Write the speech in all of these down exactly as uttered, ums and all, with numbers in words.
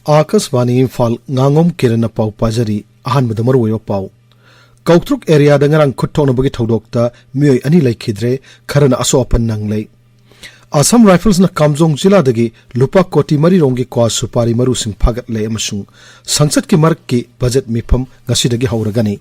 ꯑꯥꯀꯥꯁꯕꯥꯅꯤ ꯏꯝꯐꯥꯜ, ꯉꯥꯉꯣꯝ ꯀꯤꯔꯟꯅ ꯄꯥꯎ ꯄꯥꯖꯔꯤ꯫ ꯑꯍꯥꯟꯕꯗ ꯃꯔꯨꯑꯣꯏꯕ ꯄꯥꯎ꯫ ꯀꯧꯇ꯭ꯔꯨꯛ ꯑꯦꯔꯤꯌꯥꯗ ꯉꯔꯥꯡ ꯈꯨꯠ ꯊꯣꯛꯅꯕꯒꯤ ꯊꯧꯗꯣꯛꯇ ꯃꯤꯑꯣꯏ ꯑꯅꯤ ꯂꯩꯈꯤꯗ꯭ꯔꯦ, ꯈꯔꯅ ꯑꯁꯣꯛ ꯑꯄꯟ ꯅꯪꯂꯦ꯫ ꯑꯁꯥꯝ ꯔꯥꯏꯐꯜꯁꯅ ꯀꯥꯝꯖꯣꯡ ꯖꯤꯂꯥꯗꯒꯤ ꯂꯨꯄꯥ ꯀꯣꯇꯤ ꯃꯔꯤ ꯔꯣꯝꯒꯤ ꯀ꯭ꯋꯥ ꯁꯨꯄꯥꯔꯤ ꯃꯔꯨꯁꯤꯡ ꯐꯥꯒꯠꯂꯦ ꯑꯃꯁꯨꯡ ꯁꯪꯁꯠꯀꯤ ꯃꯔꯛꯀꯤ ꯕꯖꯦꯠ ꯃꯤꯐꯝ ꯉꯁꯤꯗꯒꯤ ꯍꯧꯔꯒꯅꯤ꯫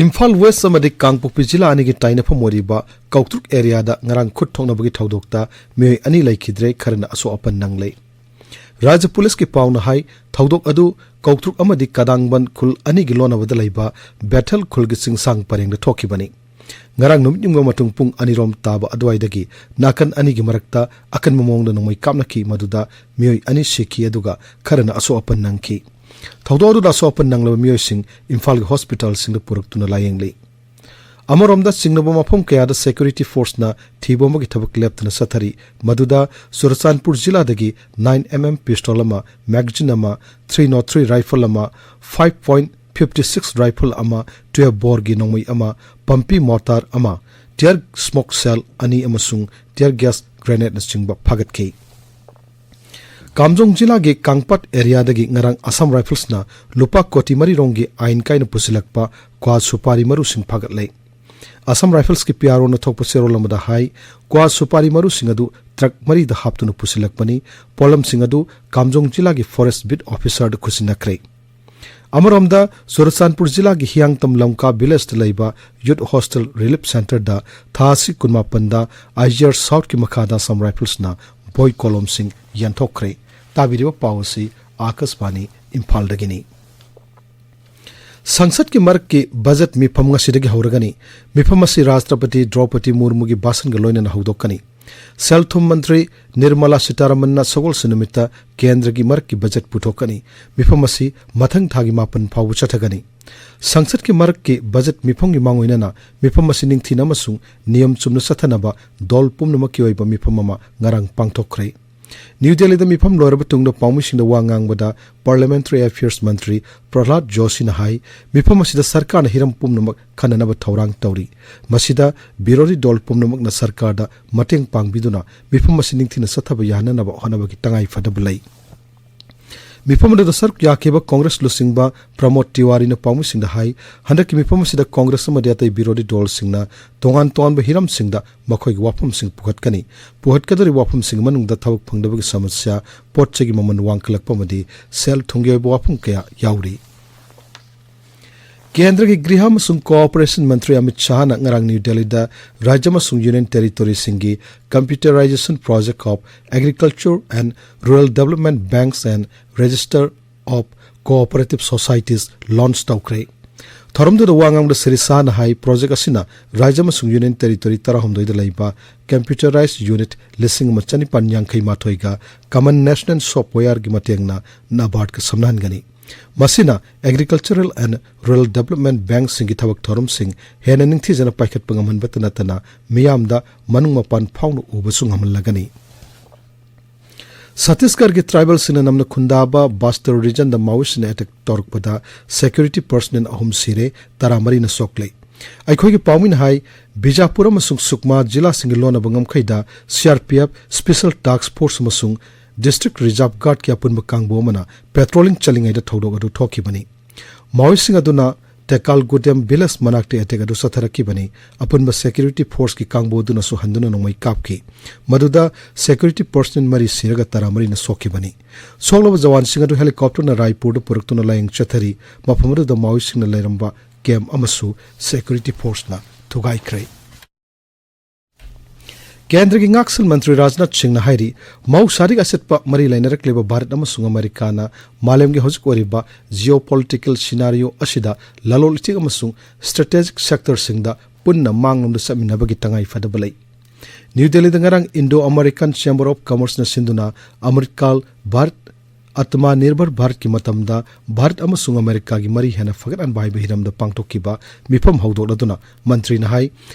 ꯏꯝꯐꯥꯜ ꯋꯦꯁ ꯑꯃꯗꯤ ꯀꯥꯡꯄꯣꯛꯄꯤ ꯖꯤꯂꯥ ꯑꯅꯤꯒꯤ ꯇꯥꯏꯅꯐꯝ ꯑꯣꯏꯔꯤꯕ ꯀꯧꯇ꯭ꯔꯨꯛ ꯑꯦꯔꯤꯌꯥꯗ ꯉꯔꯥꯡ ꯈꯨꯠ ꯊꯣꯛꯅꯕꯒꯤ ꯊꯧꯗꯣꯛꯇ ꯃꯤꯑꯣꯏ ꯑꯅꯤ ꯂꯩꯈꯤꯗ꯭ꯔꯦ, ꯈꯔꯅ ꯑꯁꯣꯛ ꯑꯄꯟ ꯅꯪꯂꯦ꯫ ꯔꯥꯖ꯭ꯌ ꯄꯨꯂꯤꯁꯀꯤ ꯄꯥꯎꯅ ꯍꯥꯏ, ꯊꯧꯗꯣꯛ ꯑꯗꯨ ꯀꯧꯇ꯭ꯔꯨꯛ ꯑꯃꯗꯤ ꯀꯗꯥꯡꯕꯟ ꯈꯨꯜ ꯑꯅꯤꯒꯤ ꯂꯣꯟꯅꯕꯗ ꯂꯩꯕ ꯕꯦꯊꯦꯜ ꯈꯨꯜꯒꯤ ꯆꯤꯡꯁꯥꯡ ꯄꯔꯦꯡꯗ ꯊꯣꯛꯈꯤꯕꯅꯤ꯫ ꯉꯔꯥꯡ ꯅꯨꯃꯤꯠ ꯌꯨꯡꯕ ꯃꯇꯨꯡ ꯄꯨꯡ ꯑꯅꯤꯔꯣꯝ ꯇꯥꯕ ꯑꯗꯨꯋꯥꯏꯗꯒꯤ ꯅꯥꯀꯟ ꯑꯅꯤꯒꯤ ꯃꯔꯛꯇ ꯑꯀꯟꯕ ꯃꯑꯣꯡꯗ ꯅꯣꯡꯃꯩ ꯀꯥꯞꯅꯈꯤ, ꯃꯗꯨꯗ ꯃꯤꯑꯣꯏ ꯑꯅꯤ ꯁꯤꯈꯤ, ꯑꯗꯨꯒ ꯈꯔꯅ ꯑꯁꯣꯛ ꯑꯄꯟ ꯅꯪꯈꯤ꯫ ꯊꯧꯗꯣꯛ ꯑꯗꯨꯗ ꯑꯁꯣꯛ ꯑꯄꯟ ꯅꯪꯂꯕ ꯃꯤꯑꯣꯏꯁꯤꯡ ꯏꯝꯐꯥꯜꯒꯤ ꯍꯣꯁꯄꯤꯇꯥꯜꯁꯤꯡꯗ ꯄꯨꯔꯛꯇꯨꯅ ꯂꯥꯌꯦꯡꯂꯤ꯫ ꯑꯃꯔꯣꯝꯗ, ꯆꯤꯡꯅꯕ ꯃꯐꯝ ꯀꯌꯥꯗ ꯁꯦꯀ꯭ꯌꯨꯔꯤꯇꯤ ꯐꯣꯔꯁꯅ ꯊꯤꯕ ꯑꯃꯒꯤ ꯊꯕꯛ ꯂꯦꯞꯇꯅ ꯆꯠꯊꯔꯤ, ꯃꯗꯨꯗ ꯆꯨꯔꯆꯥꯟꯄꯨꯔ ꯖꯤꯂꯥꯗꯒꯤ ꯅꯥꯏꯟ ꯑꯦꯝ ꯑꯦꯝ ꯄꯤꯁꯇꯣꯜ ꯑꯃ, ꯃꯦꯒꯥꯖꯤꯟ ꯑꯃ, ꯊ꯭ꯔꯤ ꯅꯣꯠ ꯊ꯭ꯔꯤ ꯔꯥꯏꯐꯜ ꯑꯃ, five point fifty six rifle ꯑꯃ, ꯇꯨꯌꯦꯜꯐ ꯕꯣꯔꯒꯤ ꯅꯣꯡꯃꯩ ꯑꯃ, ꯄꯝꯄꯤ ꯃꯣꯔꯇꯥꯔ ꯑꯃ, ꯇꯤꯌꯔ ꯁ꯭ꯃꯣꯛ ꯁꯦꯜ ꯑꯅꯤ ꯑꯃꯁꯨꯡ ꯇꯤꯌꯔ ꯒ꯭ꯌꯥꯁ ꯒ꯭ꯔꯦꯅꯦꯗꯅꯆꯤꯡꯕ ꯐꯥꯒꯠꯈꯤ꯫ ꯀꯥꯝꯖꯣꯡ ꯖꯤꯂꯥꯒꯤ ꯀꯥꯡꯄꯥꯠ ꯑꯦꯔꯤꯌꯥꯗꯒꯤ ꯉꯔꯥꯡ ꯑꯁꯥꯝ ꯔꯥꯏꯐꯜꯁꯅ ꯂꯨꯄꯥ ꯀꯣꯇꯤ ꯃꯔꯤ ꯔꯣꯝꯒꯤ ꯑꯥꯏꯟ ꯀꯥꯏꯅ ꯄꯨꯁꯤꯜꯂꯛꯄ ꯀ꯭ꯋꯥ ꯁꯨꯄꯥꯔꯤ ꯃꯔꯨꯁꯤꯡ ꯐꯥꯒꯠꯂꯦ꯫ ꯑꯁꯥꯝ ꯔꯥꯏꯐꯜꯁꯀꯤ ꯄꯤ ꯑꯥꯔ ꯑꯣꯅ ꯊꯣꯛꯄ ꯆꯦꯔꯣꯜ ꯑꯃꯗ ꯍꯥꯏ, ꯀ꯭ꯋꯥ ꯁꯨꯄꯥꯔꯤ ꯃꯔꯨꯁꯤꯡ ꯑꯗꯨ ꯇ꯭ꯔꯛ ꯃꯔꯤꯗ ꯍꯥꯞꯇꯨꯅ ꯄꯨꯁꯤꯜꯂꯛꯄꯅꯤ꯫ ꯄꯣꯠꯂꯝꯁꯤꯡ ꯑꯗꯨ ꯀꯥꯝꯖꯣꯡ ꯖꯤꯂꯥꯒꯤ ꯐꯣꯔꯦꯁ ꯕꯤꯠ ꯑꯣꯐꯤꯁꯥꯔꯗ ꯈꯨꯠꯁꯤꯟꯅꯈ꯭ꯔꯦ꯫ ꯑꯃꯔꯣꯝꯗ, ꯆꯨꯔꯆꯥꯟꯄꯨꯔ ꯖꯤꯂꯥꯒꯤ ꯍꯤꯌꯥꯡꯇꯝ ꯂꯝꯀꯥ ꯚꯤꯂꯦꯖꯇ ꯂꯩꯕ ꯌꯨꯠ ꯍꯣꯁꯇꯦꯜ ꯔꯤꯂꯤꯐ ꯁꯦꯟꯇꯔꯗ ꯊꯥ ꯑꯁꯤ ꯀꯨꯟꯃꯥꯄꯟꯗ ꯑꯥꯏ ꯖꯤ ꯑꯥꯔ ꯁꯥꯎꯠꯀꯤ ꯃꯈꯥꯗ ꯑꯁꯥꯝ ꯔꯥꯏꯐꯜꯁꯅ ꯕꯣꯏ ꯀꯣꯂꯣꯝꯁꯤꯡ ꯌꯦꯟꯊꯣꯛꯈ꯭ꯔꯦ꯫ ꯇꯥꯕꯤꯔꯤꯕ ꯄꯥꯎ ꯑꯁꯤ ꯑꯥꯀꯥꯁꯕꯥꯅꯤ ꯏꯝꯐꯥꯜꯗꯒꯤꯅꯤ꯫ ꯁꯪꯁꯠꯀꯤ ꯃꯔꯛꯀꯤ ꯕꯖꯦꯠ ꯃꯤꯐꯝ ꯉꯁꯤꯗꯒꯤ ꯍꯧꯔꯒꯅꯤ꯫ ꯃꯤꯐꯝ ꯑꯁꯤ ꯔꯥꯁꯇ꯭ꯔꯄꯇꯤ ꯗ꯭ꯔꯧꯄꯗꯤ ꯃꯨꯔꯃꯨꯒꯤ ꯚꯥꯁꯟꯒ ꯂꯣꯏꯅꯅ ꯍꯧꯗꯣꯛꯀꯅꯤ꯫ ꯁꯦꯜ ꯊꯨꯝ ꯃꯟꯇ꯭ꯔꯤ ꯅꯤꯔꯃꯂꯥ ꯁꯤꯇꯥꯔꯥꯃꯟꯅ ꯁꯒꯣꯜꯁꯦꯟ ꯅꯨꯃꯤꯠꯇ ꯀꯦꯟꯗ꯭ꯔꯒꯤ ꯃꯔꯛꯀꯤ ꯕꯖꯦꯠ ꯄꯨꯊꯣꯛꯀꯅꯤ꯫ ꯃꯤꯐꯝ ꯑꯁꯤ ꯃꯊꯪ ꯊꯥꯒꯤ ꯃꯥꯄꯟ ꯐꯥꯎꯕ ꯆꯠꯊꯒꯅꯤ꯫ ꯁꯪꯁꯠꯀꯤ ꯃꯔꯛꯀꯤ ꯕꯖꯦꯠ ꯃꯤꯐꯝꯒꯤ ꯃꯥꯡꯑꯣꯏꯅꯅ ꯃꯤꯐꯝ ꯑꯁꯤ ꯅꯤꯡꯊꯤꯅ ꯑꯃꯁꯨꯡ ꯅꯤꯌꯝ ꯆꯨꯝꯅ ꯆꯠꯊꯅꯕ ꯗꯣꯜ ꯄꯨꯝꯅꯃꯛꯀꯤ ꯑꯣꯏꯕ ꯃꯤꯐꯝ ꯑꯃ ꯉꯔꯥꯡ ꯄꯥꯡꯊꯣꯛꯈ꯭ꯔꯦ꯫ ꯅ꯭ꯌꯨ ꯗꯦꯜꯂꯤꯗ ꯃꯤꯐꯝ ꯂꯣꯏꯔꯕ ꯇꯨꯡꯗ ꯄꯥꯎꯃꯤꯁꯤꯡꯗ ꯋꯥ ꯉꯥꯡꯕꯗ Parliamentary Affairs ꯃꯟꯇ꯭ꯔꯤ ꯄ꯭ꯔꯍ꯭ꯂꯥꯗ ꯖꯣꯁꯤꯅ ꯍꯥꯏ, ꯃꯤꯐꯝ ꯑꯁꯤꯗ ꯁꯔꯀꯥꯔꯅ ꯍꯤꯔꯝ ꯄꯨꯝꯅꯃꯛ ꯈꯟꯅꯅꯕ ꯊꯧꯔꯥꯡ ꯇꯧꯔꯤ꯫ ꯃꯁꯤꯗ ꯕꯤꯔꯣꯙꯤ ꯗꯣꯜ ꯄꯨꯝꯅꯃꯛꯅ ꯁꯔꯀꯥꯔꯗ ꯃꯇꯦꯡ ꯄꯥꯡꯕꯤꯗꯨꯅ ꯃꯤꯐꯝ ꯑꯁꯤ ꯅꯤꯡꯊꯤꯅ ꯆꯠꯊꯕ ꯌꯥꯍꯟꯅꯅꯕ ꯍꯣꯠꯅꯕꯒꯤ ꯇꯉꯥꯏ ꯐꯗꯕ ꯂꯩ꯫ ꯃꯤꯐꯝ ꯑꯗꯨꯗ ꯁꯔꯨꯛ ꯌꯥꯈꯤꯕ ꯀꯣꯡꯒ꯭ꯔꯦꯁ ꯂꯨꯆꯤꯡꯕ ꯄ꯭ꯔꯃꯣꯗ ꯇꯤꯋꯥꯔꯤꯅ ꯄꯥꯎꯃꯤꯁꯤꯡꯗ ꯍꯥꯏ, ꯍꯟꯗꯛꯀꯤ ꯃꯤꯐꯝ ꯑꯁꯤꯗ ꯀꯣꯡꯒ꯭ꯔꯦꯁ ꯑꯃꯗꯤ ꯑꯇꯩ ꯕꯤꯔꯣꯙꯤ ꯗꯣꯜꯁꯤꯡꯅ ꯇꯣꯉꯥꯟ ꯇꯣꯉꯥꯟꯕ ꯍꯤꯔꯝꯁꯤꯡꯗ ꯃꯈꯣꯏꯒꯤ ꯋꯥꯐꯝꯁꯤꯡ ꯄꯨꯈꯠꯀꯅꯤ꯫ ꯄꯨꯈꯠꯀꯗꯧꯔꯤꯕ ꯋꯥꯐꯝꯁꯤꯡꯒꯤ ꯃꯅꯨꯡꯗ ꯊꯕꯛ ꯐꯪꯗꯕꯒꯤ ꯁꯃꯁ꯭ꯌꯥ, ꯄꯣꯠ ꯆꯩꯒꯤ ꯃꯃꯜ ꯋꯥꯡꯈꯠꯂꯛꯄ ꯑꯃꯗꯤ ꯁꯦꯜ ꯊꯨꯝꯒꯤ ꯑꯣꯏꯕ ꯋꯥꯐꯝ ꯀꯌꯥ ꯌꯥꯎꯔꯤ꯫ ꯀꯦꯟꯗ꯭ꯔꯒꯤ ꯒ꯭ꯔꯤꯍ ꯑꯃꯁꯨꯡ ꯀꯣꯑꯣꯄꯔꯦꯁꯟ ꯃꯟꯇ꯭ꯔꯤ ꯑꯃꯤꯠ ꯁꯥꯍꯅ ꯉꯔꯥꯡ ꯅ꯭ꯌꯨ ꯗꯦꯜꯂꯤꯗ ꯔꯥꯖ꯭ꯌ ꯑꯃꯁꯨꯡ union ꯇꯦꯔꯤꯇꯣꯔꯤꯁꯤꯡꯒꯤ Computerization Project of Agriculture and Rural Development Banks and Register of Cooperative Societies launch ꯇꯧꯈ꯭ꯔꯦ꯫ ꯊꯧꯔꯝꯗꯨꯗ ꯋꯥ ꯉꯥꯡꯕꯗ ꯁ꯭ꯔꯤ ꯁꯥꯍꯅ ꯍꯥꯏ, ꯄ꯭ꯔꯣꯖꯦꯛ ꯑꯁꯤꯅ ꯔꯥꯖ꯭ꯌ ꯑꯃꯁꯨꯡ ꯌꯨꯅꯤꯌꯟ ꯇꯦꯔꯤꯇꯣꯔꯤ ꯇꯔꯥꯍꯨꯝꯗꯣꯏꯗ ꯂꯩꯕ computerized unit ꯂꯤꯁꯤꯡ ꯑꯃ ꯆꯅꯤꯄꯥꯟ ꯌꯥꯡꯈꯩ ꯃꯥꯊꯣꯏꯒ Common National Softwareꯒꯤ ꯃꯇꯦꯡꯅ ꯅꯕꯥꯔꯗꯀ ꯁꯝꯅꯍꯟꯒꯅꯤ꯫ ꯃꯁꯤꯅ Agricultural and Rural Development Bankꯁꯤꯡꯒꯤ ꯊꯕꯛ ꯊꯧꯔꯝꯁꯤꯡ ꯍꯦꯟꯅ ꯅꯤꯡꯊꯤꯖꯅ ꯄꯥꯏꯈꯠꯄ ꯉꯝꯍꯟꯕꯇ ꯅꯠꯇꯅ ꯃꯤꯌꯥꯝꯗ ꯃꯅꯨꯡ ꯃꯄꯥꯟ ꯐꯥꯎꯅ ꯎꯕꯁꯨ ꯉꯝꯍꯜꯂꯒꯅꯤ꯫ ꯁꯠꯇꯤꯁꯒꯔꯒꯤ ꯇ꯭ꯔꯥꯏꯕꯦꯜꯁꯤꯡꯅ ꯅꯝꯅ ꯈꯨꯟꯗꯥꯕ ꯕꯥꯁꯇꯔ ꯔꯤꯖꯟꯗ ꯃꯥꯑꯣꯏꯁꯤꯡꯅ ꯑꯦꯇꯦꯛ ꯇꯧꯔꯛꯄꯗ ꯁꯦꯀ꯭ꯌꯨꯔꯤꯇꯤ ꯄꯔꯁꯅꯦꯜ ꯑꯍꯨꯝ ꯁꯤꯔꯦ, ꯇꯔꯥꯃꯔꯤꯅ ꯁꯣꯛꯂꯦ꯫ ꯑꯩꯈꯣꯏꯒꯤ ꯄꯥꯎꯃꯤꯅ ꯍꯥꯏ, ꯕꯤꯖꯥꯄꯨꯔ ꯑꯃꯁꯨꯡ ꯁꯨꯛꯃꯥ ꯖꯤꯂꯥꯁꯤꯡꯒꯤ ꯂꯣꯟꯅꯕ ꯉꯝꯈꯩꯗ C R P F, special task force ꯑꯃꯁꯨꯡ ꯗꯤꯁꯇ꯭ꯔꯤꯛ ꯔꯤꯖꯥꯔꯚ ꯒꯥꯔꯗꯀꯤ ꯑꯄꯨꯟꯕ ꯀꯥꯡꯕꯨ ꯑꯃꯅ ꯄꯦꯇ꯭ꯔꯣꯂꯤꯡ ꯆꯠꯂꯤꯉꯩꯗ ꯊꯧꯗꯣꯛ ꯑꯗꯨ ꯊꯣꯛꯈꯤꯕꯅꯤ꯫ ꯃꯥꯑꯣꯏꯁꯤꯡ ꯑꯗꯨꯅ ꯇꯦꯀꯥꯜꯒꯨꯗꯦꯝ ꯚꯤꯂꯦꯖ ꯃꯅꯥꯛꯇ ꯑꯦꯇꯦꯛ ꯑꯗꯨ ꯆꯠꯊꯔꯛꯈꯤꯕꯅꯤ꯫ ꯑꯄꯨꯟꯕ ꯁꯦꯀ꯭ꯌꯨꯔꯤꯇꯤ ꯐꯣꯔꯁꯀꯤ ꯀꯥꯡꯕꯨ ꯑꯗꯨꯅꯁꯨ ꯍꯟꯗꯨꯅ ꯅꯣꯡꯃꯩ ꯀꯥꯞꯈꯤ꯫ ꯃꯗꯨꯗ ꯁꯦꯀ꯭ꯌꯨꯔꯤꯇꯤ ꯄꯔꯁꯅꯦꯜ ꯃꯔꯤ ꯁꯤꯔꯒ ꯇꯔꯥꯃꯔꯤꯅ ꯁꯣꯛꯈꯤꯕꯅꯤ꯫ ꯁꯣꯛꯂꯕ ꯖꯋꯥꯟꯁꯤꯡ ꯑꯗꯨ ꯍꯦꯂꯤꯀꯣꯞꯇꯔꯅ ꯔꯥꯏꯄꯨꯔꯗ ꯄꯨꯔꯛꯇꯨꯅ ꯂꯥꯌꯦꯡ ꯆꯠꯊꯔꯤ꯫ ꯃꯐꯝ ꯑꯗꯨꯗ ꯃꯥꯑꯣꯏꯁꯤꯡꯅ ꯂꯩꯔꯝꯕ ꯀꯦꯝꯞ ꯑꯃꯁꯨ ꯁꯦꯀ꯭ꯌꯨꯔꯤꯇꯤ ꯐꯣꯔꯁꯅ ꯊꯨꯒꯥꯏꯈ꯭ꯔꯦ꯫ ꯀꯦꯟꯗ꯭ꯔꯒꯤ ꯉꯥꯛꯁꯦꯜ ꯃꯟꯇ꯭ꯔꯤ ꯔꯥꯖꯅꯥꯊ ꯁꯤꯡꯅ ꯍꯥꯏꯔꯤ, ꯃꯍꯧꯁꯥꯗꯒꯤ ꯑꯆꯦꯠꯄ ꯃꯔꯤ ꯂꯩꯅꯔꯛꯂꯤꯕ ꯚꯥꯔꯠ ꯑꯃꯁꯨꯡ ꯑꯃꯦꯔꯤꯀꯥꯅ ꯃꯥꯂꯦꯝꯒꯤ ꯍꯧꯖꯤꯛ ꯑꯣꯏꯔꯤꯕ geopolitical scenario ꯑꯁꯤꯗ ꯂꯂꯣꯟ ꯏꯇꯤꯛ ꯑꯃꯁꯨꯡ strategic sectorꯁꯤꯡꯗ ꯄꯨꯟꯅ ꯃꯥꯡꯂꯣꯝꯗ ꯆꯠꯃꯤꯟꯅꯕꯒꯤ ꯇꯉꯥꯏ ꯐꯗꯕ ꯂꯩ꯫ ꯅ꯭ꯌꯨ ꯗꯦꯜꯂꯤꯗ ꯉꯔꯥꯡ Indo American Chamber of Commerceꯅ ꯁꯤꯟꯗꯨꯅ ꯑꯃ꯭ꯔꯤꯠꯀꯥꯜ ꯚꯥꯔꯠ ꯑꯇꯃꯥ ꯅꯤꯔꯚꯔ ꯚꯥꯔꯠꯀꯤ ꯃꯇꯝꯗ ꯚꯥꯔꯠ ꯑꯃꯁꯨꯡ ꯑꯃꯦꯔꯤꯀꯥꯒꯤ ꯃꯔꯤ ꯍꯦꯟꯅ ꯐꯒꯠꯍꯟꯕ ꯍꯥꯏꯕ ꯍꯤꯔꯝꯗ ꯄꯥꯡꯊꯣꯛꯈꯤꯕ ꯃꯤꯐꯝ ꯍꯧꯗꯣꯛꯂꯗꯨꯅ ꯃꯟꯇ꯭ꯔꯤꯅ ꯍꯥꯏ,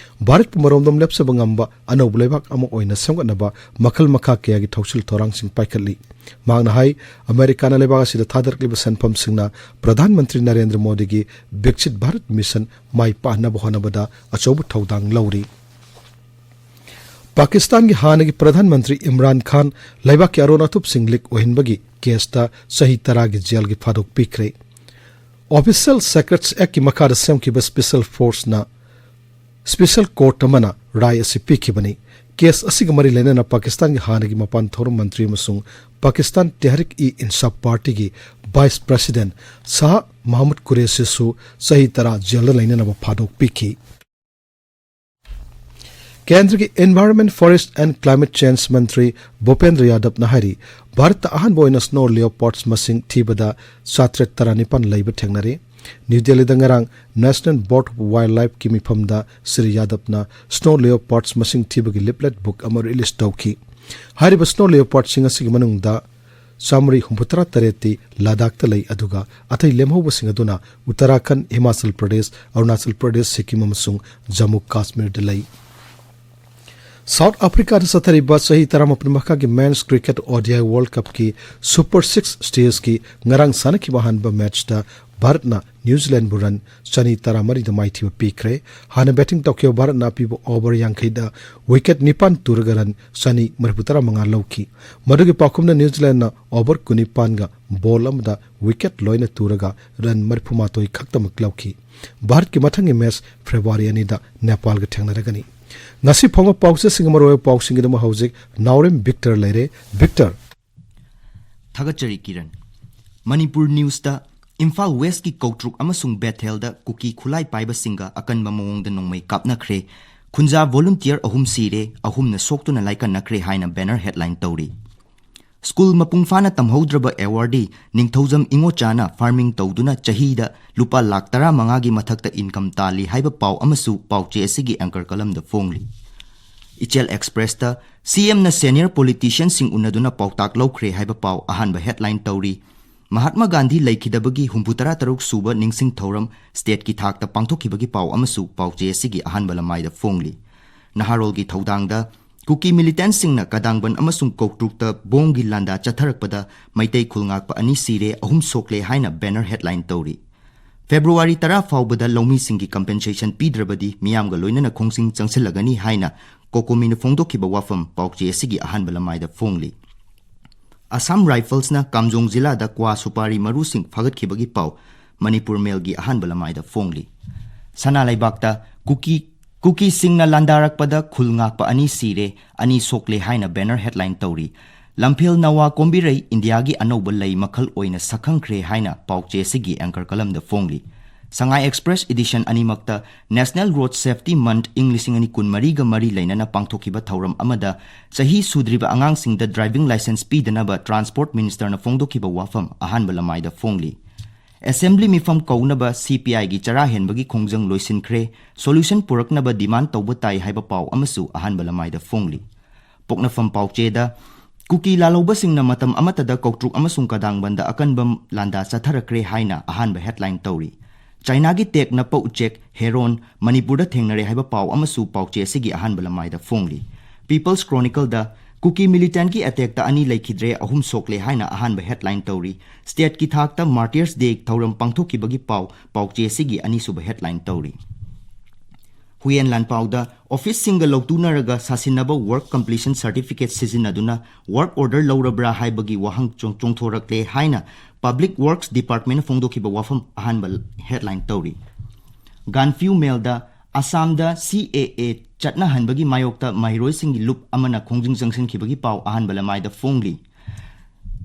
ꯚꯥꯔꯠꯄꯨ ꯃꯔꯣꯝꯗꯣꯝ ꯂꯦꯞꯆꯕ ꯉꯝꯕ ꯑꯅꯧꯕ ꯂꯩꯕꯥꯛ ꯑꯃ ꯑꯣꯏꯅ ꯁꯦꯝꯒꯠꯅꯕ ꯃꯈꯜ ꯃꯈꯥ ꯀꯌꯥꯒꯤ ꯊꯧꯁꯤꯜ ꯊꯧꯔꯥꯡꯁꯤꯡ ꯄꯥꯏꯈꯠꯂꯤ꯫ ꯃꯍꯥꯛꯅ ꯍꯥꯏ, ꯑꯃꯦꯔꯤꯀꯥꯅ ꯂꯩꯕꯥꯛ ꯑꯁꯤꯗ ꯊꯥꯗꯔꯛꯂꯤꯕ ꯁꯦꯟꯐꯝꯁꯤꯡꯅ ꯄ꯭ꯔꯙꯥꯟ ꯃꯟꯇ꯭ꯔꯤ ꯅꯔꯦꯟꯗ꯭ꯔ ꯃꯣꯗꯤꯒꯤ ꯕꯤꯛꯁꯤꯠ ꯚꯥꯔꯠ ꯃꯤꯁꯟ ꯃꯥꯏ ꯄꯥꯛꯅꯕ ꯍꯣꯠꯅꯕꯗ ꯑꯆꯧꯕ ꯊꯧꯗꯥꯡ ꯂꯧꯔꯤ꯫ ꯄꯥꯀꯤꯁꯇꯥꯟꯒꯤ ꯍꯥꯟꯅꯒꯤ ꯄ꯭ꯔꯙꯥꯟ ꯃꯟꯇ꯭ꯔꯤ ꯏꯝꯔꯥꯟ ꯈꯥꯟ ꯂꯩꯕꯥꯛꯀꯤ ꯑꯔꯣꯟ ꯑꯊꯨꯞꯁꯤꯡ ꯂꯤꯛ ꯑꯣꯏꯍꯟꯕꯒꯤ ꯀꯦꯁꯇ ꯆꯍꯤ ꯇꯔꯥꯒꯤ ꯖꯦꯜꯒꯤ ꯐꯥꯗꯣꯛ ꯄꯤꯈ꯭ꯔꯦ꯫ ꯑꯣꯐꯤꯁꯤꯌꯦꯜ ꯁꯦꯀ꯭ꯔꯦꯠꯁ ꯑꯦꯛꯀꯤ ꯃꯈꯥꯗ ꯁꯦꯝꯈꯤꯕ ꯁ꯭ꯄꯦꯁꯦꯜ ꯐꯣꯔꯁꯅ, ꯁ꯭ꯄꯦꯁꯦꯜ ꯀꯣꯔꯠ ꯑꯃꯅ ꯔꯥꯏ ꯑꯁꯤ ꯄꯤꯈꯤꯕꯅꯤ꯫ ꯀꯦꯁ ꯑꯁꯤꯒ ꯃꯔꯤ ꯂꯩꯅꯅ ꯄꯥꯀꯤꯁꯇꯥꯟꯒꯤ ꯍꯥꯟꯅꯒꯤ ꯃꯄꯥꯟ ꯊꯧꯔꯝ ꯃꯟꯇ꯭ꯔꯤ ꯑꯃꯁꯨꯡ ꯄꯥꯀꯤꯁꯇꯥꯟ ꯇꯦꯍꯔꯤꯛ ꯏ ꯏꯟꯁꯥꯐ ꯄꯥꯔꯇꯤꯒꯤ ꯚꯥꯏꯁ ꯄ꯭ꯔꯁꯤꯗꯦꯟꯠ ꯁꯥꯍ ꯃꯍꯃꯨꯗ ꯀꯨꯔꯦꯁꯤꯁꯨ ꯆꯍꯤ ꯇꯔꯥ ꯖꯦꯜꯗ ꯂꯩꯅꯅꯕ ꯐꯥꯗꯣꯛ ꯄꯤꯈꯤ꯫ ꯀꯦꯟꯗ꯭ꯔꯒꯤ Environment, Forest and Climate Change ꯃꯟꯇ꯭ꯔꯤ ꯚꯨꯄꯦꯟꯗ꯭ꯔ ꯌꯥꯗꯕꯅ ꯍꯥꯏꯔꯤ, ꯚꯥꯔꯠꯇ ꯑꯍꯥꯟꯕ ꯑꯣꯏꯅ ꯁ꯭ꯅꯣ ꯂꯤꯑꯣꯄꯥꯔꯗꯁ ꯃꯁꯤꯡ ꯊꯤꯕꯗ ꯆꯥꯇ꯭ꯔꯦꯠ ꯇꯔꯥꯅꯤꯄꯥꯟ ꯂꯩꯕ ꯊꯦꯡꯅꯔꯦ꯫ ꯅ꯭ꯌꯨ ꯗꯦꯜꯂꯤꯗ ꯉꯔꯥꯡ ꯅꯦꯁꯅꯦꯜ ꯕꯣꯔꯗ ꯑꯣꯐ ꯋꯥꯏꯜꯗ ꯂꯥꯏꯐꯀꯤ ꯃꯤꯐꯝꯗ ꯁ꯭ꯔꯤ ꯌꯥꯗꯕꯅ ꯁ꯭ꯅꯣ ꯂꯤꯑꯣꯄꯥꯔꯗꯁ ꯃꯁꯤꯡ ꯊꯤꯕꯒꯤ ꯂꯤꯐꯂꯦꯠ ꯕꯨꯛ ꯑꯃ ꯔꯤꯂꯤꯖ ꯇꯧꯈꯤ꯫ ꯍꯥꯏꯔꯤꯕ ꯁ꯭ꯅꯣ ꯂꯤꯑꯣꯄꯥꯔꯗꯁꯤꯡ ꯑꯁꯤꯒꯤ ꯃꯅꯨꯡꯗ ꯆꯥꯃꯔꯤ ꯍꯨꯝꯐꯨꯇꯔꯥ ꯇꯔꯦꯠꯇꯤ ꯂꯗꯥꯈꯇ ꯂꯩ, ꯑꯗꯨꯒ ꯑꯇꯩ ꯂꯦꯝꯍꯧꯕꯁꯤꯡ ꯑꯗꯨꯅ ꯎꯠꯇꯔꯥꯈꯟꯗ, ꯍꯤꯃꯥꯆꯜ ꯄ꯭ꯔꯗꯦꯁ, ꯑꯔꯨꯅꯥꯆꯜ ꯄ꯭ꯔꯗꯦꯁ, ꯁꯤꯛꯀꯤꯝ ꯑꯃꯁꯨꯡ ꯖꯝꯃꯨ ꯀꯥꯁꯃꯤꯔꯗ ꯂꯩ꯫ ꯁꯥꯎꯊ ꯑꯐ꯭ꯔꯤꯀꯥꯗ ꯆꯠꯊꯔꯤꯕ ꯆꯍꯤ ꯇꯔꯥꯃꯥꯄꯟ ꯃꯈꯥꯒꯤ men's cricket O D I world ꯀꯞꯀꯤ ꯁꯨꯄꯔ ꯁꯤꯛꯁ ꯁ꯭ꯇꯦꯖꯀꯤ ꯉꯔꯥꯡ ꯁꯥꯟꯅꯈꯤꯕ ꯑꯍꯥꯟꯕ ꯃꯦꯆꯇ ꯚꯥꯔꯠꯅ ꯅ꯭ꯌꯨꯖꯤꯂꯦꯟꯕꯨ ꯔꯟ ꯆꯅꯤ ꯇꯔꯥꯃꯔꯤꯗ ꯃꯥꯏꯊꯤꯕ ꯄꯤꯈ꯭ꯔꯦ꯫ ꯍꯥꯟꯅ ꯕꯦꯇꯤꯡ ꯇꯧꯈꯤꯕ ꯚꯥꯔꯠꯅ ꯑꯄꯤꯕ ꯑꯣꯚꯔ ꯌꯥꯡꯈꯩꯗ ꯋꯤꯀꯦꯠ ꯅꯤꯄꯥꯟ ꯇꯨꯔꯒ ꯔꯟ ꯆꯅꯤ ꯃꯔꯤꯐꯨꯇꯔꯥ ꯃꯉꯥ ꯂꯧꯈꯤ꯫ ꯃꯗꯨꯒꯤ ꯄꯥꯎꯈꯨꯝꯅ ꯅ꯭ꯌꯨꯖꯤꯂꯦꯟꯗꯅ ꯑꯣꯚꯔ ꯀꯨꯟꯅꯤꯄꯥꯟꯒ ꯕꯣꯜ ꯑꯃꯗ ꯋꯤꯀꯦꯠ ꯂꯣꯏꯅ ꯇꯨꯔꯒ ꯔꯟ ꯃꯔꯤꯐꯨꯃꯥꯊꯣꯏ ꯈꯛꯇꯃꯛ ꯂꯧꯈꯤ꯫ ꯚꯥꯔꯠꯀꯤ ꯃꯊꯪꯒꯤ ꯃꯦꯆ ꯐꯦꯕ꯭ꯔꯨꯋꯥꯔꯤ ꯑꯅꯤꯗ ꯅꯦꯄꯥꯜꯒ ꯊꯦꯡꯅꯔꯒꯅꯤ꯫ ꯉꯁꯤ ꯐꯪꯕ ꯄꯥꯎꯆꯦꯁꯤꯡꯒꯤ ꯃꯔꯨꯑꯣꯏꯕ ꯄꯥꯎꯁꯤꯡꯒꯤꯗꯃꯛ ꯍꯧꯖꯤꯛ ꯅꯥꯎꯔꯦꯝ ꯕꯤꯛꯇꯔ ꯂꯩꯔꯦ꯫ ꯕꯤꯛꯇꯔ꯫ ꯊꯥꯒꯠꯆꯔꯤ ꯀꯤꯔꯟ꯫ ꯃꯅꯤꯄꯨꯔ ꯅ꯭ꯌꯨꯁꯇ ꯏꯝꯐꯥꯜ ꯋꯦꯁꯀꯤ ꯀꯧꯇ꯭ꯔꯨꯛ ꯑꯃꯁꯨꯡ ꯕꯦꯊꯦꯜꯗ ꯀꯨꯀꯤ ꯈꯨꯠꯂꯥꯏ ꯄꯥꯏꯕꯁꯤꯡꯒ ꯑꯀꯟꯕ ꯃꯑꯣꯡꯗ ꯅꯣꯡꯃꯩ ꯀꯥꯞꯅꯈ꯭ꯔꯦ꯫ ꯈꯨꯟꯖꯥ ꯚꯣꯂꯨꯟꯇꯤꯌꯔ ꯑꯍꯨꯝ ꯁꯤꯔꯦ, ꯑꯍꯨꯝꯅ ꯁꯣꯛꯇꯨꯅ ꯂꯥꯏꯀꯠꯅꯈ꯭ꯔꯦ ꯍꯥꯏꯅ ꯕꯦꯅꯔ ꯍꯦꯗꯂꯥꯏꯟ ꯇꯧꯔꯤ꯫ ꯁ꯭ꯀꯨꯜ ꯃꯄꯨꯡ ꯐꯥꯅ ꯇꯝꯍꯧꯗ꯭ꯔꯕ ꯑꯦꯋꯥꯔꯗꯤ ꯅꯤꯡꯊꯧꯖꯝ ꯏꯉꯣꯆꯥꯅ ꯐꯥꯔꯃꯤꯡ ꯇꯧꯗꯨꯅ ꯆꯍꯤꯗ ꯂꯨꯄꯥ ꯂꯥꯈ ꯇꯔꯥꯃꯉꯥꯒꯤ ꯃꯊꯛꯇ ꯏꯟꯀꯝ ꯇꯥꯜꯂꯤ ꯍꯥꯏꯕ ꯄꯥꯎ ꯑꯃꯁꯨ ꯄꯥꯎꯆꯦ ꯑꯁꯤꯒꯤ ꯑꯦꯡꯀꯔ ꯀꯂꯝꯗ ꯐꯣꯡꯂꯤ꯫ ꯏꯆꯦꯜ ꯑꯦꯛꯁꯄ꯭ꯔꯦꯁꯇ ꯁꯤ ꯑꯦꯝꯅ ꯁꯦꯅꯤꯌꯔ ꯄꯣꯂꯤꯇꯤꯁꯤꯌꯟꯁꯤꯡ ꯎꯅꯗꯨꯅ ꯄꯥꯎꯇꯥꯛ ꯂꯧꯈ꯭ꯔꯦ ꯍꯥꯏꯕ ꯄꯥꯎ ꯑꯍꯥꯟꯕ ꯍꯦꯗꯂꯥꯏꯟ ꯇꯧꯔꯤ꯫ ꯃꯍꯥꯠꯃ ꯒꯥꯟꯙꯤ ꯂꯩꯈꯤꯗꯕꯒꯤ ꯍꯨꯝꯐꯨꯇꯔꯥ ꯇꯔꯨꯛ ꯁꯨꯕ ꯅꯤꯡꯁꯤꯡ ꯊꯧꯔꯝ ꯁ꯭ꯇꯦꯠꯀꯤ ꯊꯥꯛꯇ ꯄꯥꯡꯊꯣꯛꯈꯤꯕꯒꯤ ꯄꯥꯎ ꯑꯃꯁꯨ ꯄꯥꯎꯆꯦ ꯑꯁꯤꯒꯤ ꯑꯍꯥꯟꯕ ꯂꯃꯥꯏꯗ ꯐꯣꯡꯂꯤ꯫ ꯅꯍꯥꯔꯣꯜꯒꯤ ꯊꯧꯗꯥꯡꯗ ꯀꯨꯀꯤ ꯃꯤꯂꯤꯇꯦꯟꯠꯁꯤꯡꯅ ꯀꯗꯥꯡꯕꯟ ꯑꯃꯁꯨꯡ ꯀꯧꯇ꯭ꯔꯨꯛꯇ ꯕꯣꯝꯒꯤ ꯂꯥꯟꯗꯥ ꯆꯠꯊꯔꯛꯄꯗ ꯃꯩꯇꯩ ꯈꯨꯜ ꯉꯥꯛꯄ ꯑꯅꯤ ꯁꯤꯔꯦ, ꯑꯍꯨꯝ ꯁꯣꯛꯂꯦ ꯍꯥꯏꯅ ꯕꯦꯅꯔ ꯍꯦꯗꯂꯥꯏꯟ ꯇꯧꯔꯤ꯫ ꯐꯦꯕ꯭ꯔꯨꯋꯥꯔꯤ ꯇꯔꯥ ꯐꯥꯎꯕꯗ ꯂꯧꯃꯤꯁꯤꯡꯒꯤ ꯀꯝꯄꯦꯟꯁꯦꯁꯟ ꯄꯤꯗ꯭ꯔꯕꯗꯤ ꯃꯤꯌꯥꯝꯒ ꯂꯣꯏꯅꯅ ꯈꯣꯡꯖꯪ ꯆꯪꯁꯤꯜꯂꯒꯅꯤ ꯍꯥꯏꯅ ꯀꯣꯀꯣꯃꯤꯅ ꯐꯣꯡꯗꯣꯛꯈꯤꯕ ꯋꯥꯐꯝ ꯄꯥꯎꯆꯦ ꯑꯁꯤꯒꯤ ꯑꯍꯥꯟꯕ ꯂꯃꯥꯏꯗ ꯐꯣꯡꯂꯤ꯫ ꯑꯁꯥꯝ ꯔꯥꯏꯐꯜꯁꯅ ꯀꯥꯝꯖꯣꯡ ꯖꯤꯂꯥꯗ ꯀ꯭ꯋꯥ ꯁꯨꯄꯥꯔꯤ ꯃꯔꯨꯁꯤꯡ ꯐꯥꯒꯠꯈꯤꯕꯒꯤ ꯄꯥꯎ ꯃꯅꯤꯄꯨꯔ ꯃꯦꯜꯒꯤ ꯑꯍꯥꯟꯕ ꯂꯃꯥꯏꯗ ꯐꯣꯡꯂꯤ꯫ ꯁꯅꯥ ꯂꯩꯕꯥꯛꯇ ꯀꯨꯀꯤ, ꯀꯨꯀꯤꯁꯤꯡꯅ ꯂꯥꯟꯗꯥꯔꯛꯄꯗ ꯈꯨꯜ ꯉꯥꯛꯄ ꯑꯅꯤ ꯁꯤꯔꯦ, ꯑꯅꯤ ꯁꯣꯛꯂꯦ ꯍꯥꯏꯅ ꯕꯦꯅꯔ ꯍꯦꯗꯂꯥꯏꯟ ꯇꯧꯔꯤ꯫ ꯂꯝꯐꯦꯜ ꯅꯋꯥ ꯀꯣꯝꯕꯤꯔꯩ ꯏꯟꯗꯤꯌꯥꯒꯤ ꯑꯅꯧꯕ ꯂꯩ ꯃꯈꯜ ꯑꯣꯏꯅ ꯁꯛꯈꯪꯈ꯭ꯔꯦ ꯍꯥꯏꯅ ꯄꯥꯎꯆꯦ ꯑꯁꯤꯒꯤ ꯑꯦꯡꯀꯔ ꯀꯂꯝꯗ ꯐꯣꯡꯂꯤ꯫ ꯁꯉꯥꯏ ꯑꯦꯛꯁꯄ꯭ꯔꯦꯁ ꯏꯗꯤꯁꯟ ꯑꯅꯤꯃꯛꯇ ꯅꯦꯁꯅꯦꯜ ꯔꯣꯗ ꯁꯦꯐꯇꯤ ꯃꯟꯊ ꯏꯪ ꯂꯤꯁꯤꯡ ꯑꯅꯤ ꯀꯨꯟꯃꯔꯤꯒ ꯃꯔꯤ ꯂꯩꯅꯅ ꯄꯥꯡꯊꯣꯛꯈꯤꯕ ꯊꯧꯔꯝ ꯑꯃꯗ ꯆꯍꯤ ꯁꯨꯗ꯭ꯔꯤꯕ ꯑꯉꯥꯡꯁꯤꯡꯗ ꯗ꯭ꯔꯥꯏꯚꯤꯡ ꯂꯥꯏꯁꯦꯟꯁ ꯄꯤꯗꯅꯕ ꯇ꯭ꯔꯥꯟꯁꯄꯣꯔꯠ ꯃꯤꯅꯤꯁꯇꯔꯅ ꯐꯣꯡꯗꯣꯛꯈꯤꯕ ꯋꯥꯐꯝ ꯑꯍꯥꯟꯕ ꯂꯃꯥꯏꯗ ꯐꯣꯡꯂꯤ꯫ ꯑꯦꯁꯦꯝꯕ꯭ꯂꯤ ꯃꯤꯐꯝ ꯀꯧꯅꯕ ꯁꯤ ꯄꯤ ꯑꯥꯏꯒꯤ ꯆꯔꯥ ꯍꯦꯟꯕꯒꯤ ꯈꯣꯡꯖꯪ ꯂꯣꯏꯁꯤꯟꯈ꯭ꯔꯦ, ꯁꯣꯂꯨꯁꯟ ꯄꯨꯔꯛꯅꯕ ꯗꯤꯃꯥꯟ ꯇꯧꯕ ꯇꯥꯏ ꯍꯥꯏꯕ ꯄꯥꯎ ꯑꯃꯁꯨ ꯑꯍꯥꯟꯕ ꯂꯃꯥꯏꯗ ꯐꯣꯡꯂꯤ꯫ ꯄꯣꯛꯅꯐꯝ ꯄꯥꯎꯆꯦꯗ ꯀꯨꯀꯤ ꯂꯥꯜꯍꯧꯕꯁꯤꯡꯅ ꯃꯇꯝ ꯑꯃꯠꯇꯗ ꯀꯧꯇ꯭ꯔꯨꯛ ꯑꯃꯁꯨꯡ ꯀꯗꯥꯡꯕꯟꯗ ꯑꯀꯟꯕ ꯂꯥꯟꯗꯥ ꯆꯠꯊꯔꯛꯈ꯭ꯔꯦ ꯍꯥꯏꯅ ꯑꯍꯥꯟꯕ ꯍꯦꯗꯂꯥꯏꯟ ꯇꯧꯔꯤ꯫ ꯆꯥꯏꯅꯥꯒꯤ ꯇꯦꯛ ꯅꯞꯄ ꯎꯆꯦꯛ ꯍꯦꯔꯣꯟ ꯃꯅꯤꯄꯨꯔꯗ ꯊꯦꯡꯅꯔꯦ ꯍꯥꯏꯕ ꯄꯥꯎ ꯑꯃꯁꯨ ꯄꯥꯎꯆꯦ ꯑꯁꯤꯒꯤ ꯑꯍꯥꯟꯕ ꯂꯃꯥꯏꯗ ꯐꯣꯡꯂꯤ꯫ ꯄꯤꯄꯜꯁ ꯀ꯭ꯔꯣꯅꯤꯀꯜꯗ ꯀꯨꯀꯤ ꯃꯤꯂꯤꯇꯦꯟꯠꯀꯤ ꯑꯦꯇꯦꯛꯇ ꯑꯅꯤ ꯂꯩꯈꯤꯗ꯭ꯔꯦ, ꯑꯍꯨꯝ ꯁꯣꯛꯂꯦ ꯍꯥꯏꯅ ꯑꯍꯥꯟꯕ ꯍꯦꯗꯂꯥꯏꯟ ꯇꯧꯔꯤ꯫ ꯁ꯭ꯇꯦꯠꯀꯤ ꯊꯥꯛꯇ ꯃꯥꯔꯇꯤꯌꯔꯁ ꯗꯦ ꯊꯧꯔꯝ ꯄꯥꯡꯊꯣꯛꯈꯤꯕꯒꯤ ꯄꯥꯎ ꯄꯥꯎꯆꯦ ꯑꯁꯤꯒꯤ ꯑꯅꯤꯁꯨꯕ ꯍꯦꯗꯂꯥꯏꯟ ꯇꯧꯔꯤ꯫ ꯍꯨꯏꯌꯦꯟ ꯂꯥꯟꯄꯥꯎꯗ ꯑꯣꯐꯤꯁꯁꯤꯡꯒ ꯂꯧꯇꯨꯅꯔꯒ ꯁꯥꯁꯤꯟꯅꯕ ꯋꯥꯔꯛ ꯀꯝꯄ꯭ꯂꯤꯁꯟ ꯁꯔꯇꯤꯐꯤꯀꯦꯠ ꯁꯤꯖꯤꯟꯅꯗꯨꯅ ꯋꯥꯔꯛ ꯑꯣꯔꯗꯔ ꯂꯧꯔꯕ꯭ꯔꯥ ꯍꯥꯏꯕꯒꯤ ꯋꯥꯍꯪ ꯆꯣꯡ-, ꯆꯣꯡꯊꯣꯔꯛꯂꯦ ꯍꯥꯏꯅ ꯄꯕ꯭ꯂꯤꯛ ꯋꯥꯔꯛꯁ ꯗꯤꯄꯥꯔꯠꯃꯦꯟꯅ ꯐꯣꯡꯗꯣꯛꯈꯤꯕ ꯋꯥꯐꯝ ꯑꯍꯥꯟꯕ ꯍꯦꯗꯂꯥꯏꯟ ꯇꯧꯔꯤ꯫ ꯒꯥꯟꯐ꯭ꯌꯨ ꯃꯦꯜꯗ ꯑꯁꯥꯝꯗ ꯁꯤ ꯑꯦ ꯑꯦ ꯆꯠꯅꯍꯟꯕꯒꯤ ꯃꯥꯌꯣꯛꯇ ꯃꯍꯩꯔꯣꯏꯁꯤꯡꯒꯤ ꯂꯨꯞ ꯑꯃꯅ ꯈꯣꯡꯖꯪ ꯆꯪꯁꯤꯟꯈꯤꯕꯒꯤ ꯄꯥꯎ ꯑꯍꯥꯟꯕ ꯂꯃꯥꯏꯗ ꯐꯣꯡꯂꯤ꯫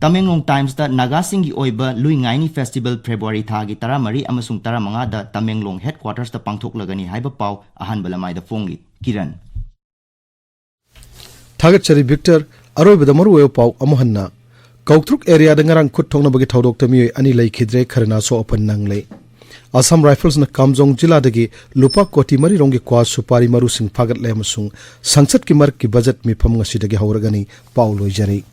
ꯇꯃꯦꯡꯂꯣꯡ ꯇꯥꯏꯝꯁꯇ ꯅꯥꯒꯥꯁꯤꯡꯒꯤ ꯑꯣꯏꯕ ꯂꯨꯏꯉꯥꯏꯅꯤ ꯐꯦꯁꯇꯤꯚꯦꯜ ꯐꯦꯕ꯭ꯔꯨꯋꯥꯔꯤ ꯊꯥꯒꯤ ꯇꯔꯥꯃꯔꯤ ꯑꯃꯁꯨꯡ ꯇꯔꯥꯃꯉꯥꯗ ꯇꯃꯦꯡꯂꯣꯡ ꯍꯦꯗꯀ꯭ꯋꯥꯇꯔꯁꯇ ꯄꯥꯡꯊꯣꯛꯂꯒꯅꯤ ꯍꯥꯏꯕ ꯄꯥꯎ ꯑꯍꯥꯟꯕ ꯂꯃꯥꯏꯗ ꯐꯣꯡꯂꯤ꯫ ꯀꯤꯔꯟ꯫ ꯊꯥꯒꯠꯆꯔꯤ ꯚꯤꯛꯇꯔ꯫ ꯑꯔꯣꯏꯕꯗ ꯃꯔꯨꯑꯣꯏꯕ ꯄꯥꯎ ꯑꯃꯨꯛ ꯍꯟꯅ꯫ ꯀꯧꯇ꯭ꯔꯨꯛ ꯑꯦꯔꯤꯌꯥꯗ ꯉꯔꯥꯡ ꯈꯨꯠ ꯊꯣꯛꯅꯕꯒꯤ ꯊꯧꯗꯣꯛꯇ ꯃꯤꯑꯣꯏ ꯑꯅꯤ ꯂꯩꯈꯤꯗ꯭ꯔꯦ, ꯈꯔꯅ ꯑꯁꯣꯛ ꯑꯄꯟ ꯅꯪꯂꯦ꯫ ꯑꯁꯥꯝ ꯔꯥꯏꯐꯜꯁꯅ ꯀꯥꯝꯖꯣꯡ ꯖꯤꯂꯥꯗꯒꯤ ꯂꯨꯄꯥ ꯀꯣꯇꯤ ꯃꯔꯤ ꯔꯣꯝꯒꯤ ꯀ꯭ꯋꯥ ꯁꯨꯄꯥꯔꯤ ꯃꯔꯨꯁꯤꯡ ꯐꯥꯒꯠꯂꯦ ꯑꯃꯁꯨꯡ ꯁꯪꯁꯠꯀꯤ ꯃꯔꯛꯀꯤ ꯕꯖꯦꯠ ꯃꯤꯐꯝ ꯉꯁꯤꯗꯒꯤ ꯍꯧꯔꯒꯅꯤ꯫ ꯄꯥꯎ ꯂꯣꯏꯖꯔꯦ꯫